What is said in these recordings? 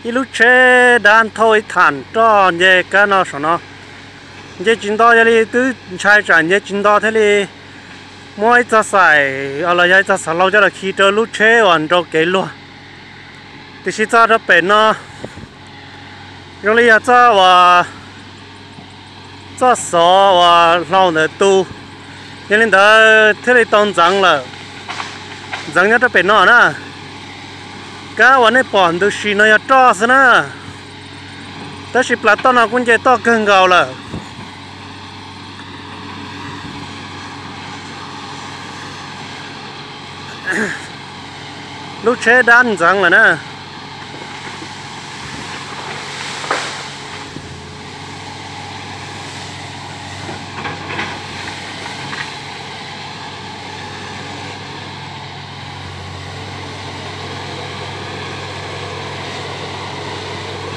Ib lub tsheb dab thauj ib tham roj nce kab no saum no. Nce tsis nto, yog li twb ntshai tsam nce tsis nto thiaj li muab ib txoj xaim los yog ib txoj xov hlau coj los khi rau lub tsheb uas nrau kev luag. Tiam sis txog rau pem no zoo li yog txoj uas txoj xov uas hlau ntawd tu, yog li ntawd thiaj li tau ntxeev lawm. Ntxeev nyob rau pem no na. Kab uas nej pom ntws si no yog roj xwb na, tab sis plas toj no kuj nce toj kawg nkaus lawm. Lub tsheb dab ntxeev lawm na.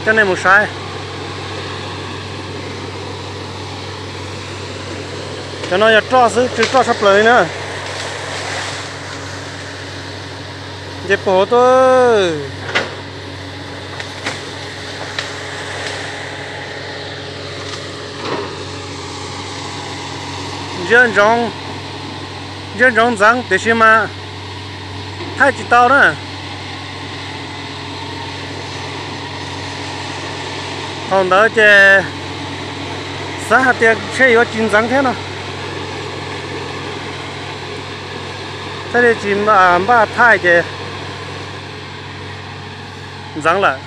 Coj nej mus saib. Cov no yog roj xwb, tsw roj sab plaws li na. Nce puag hauv tuaj. Ntsia ntsoov, ntsia ntsoov ntxeev tiam sis mas thaij tsis tau na. Thaum ntawd ces xav hais tias ntshe yuav tsis ntxeev thiab no, thiaj li tsis npaj thaij ces ntxeev lawm.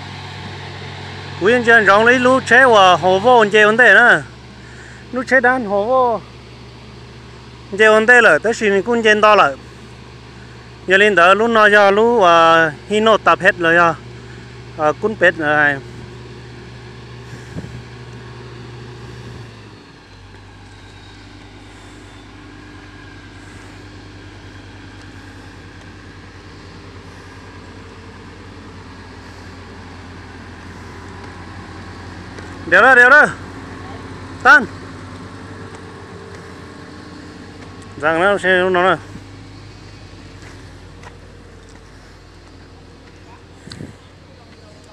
Kuv yeej ntsia ntsoov li ib lub tsheb uas hauv voj nce ua ntej na. Lub tsheb dab hauv voj nce ua ntej lawm tab sis nws kuj nce nto lawm. Yog li ntawd lub no yog lub uas Hino Tas Phet los yog Kub Pet. Diav lawm, diav lawm. Tag. Ntxeev na, lub no na.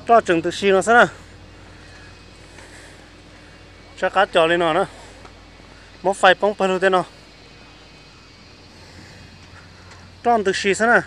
Roj tseem ntws si no xwb na. Tsa qab cos li no na. Muab fais poob pawg lug tej no. Roj ntws si xwb na.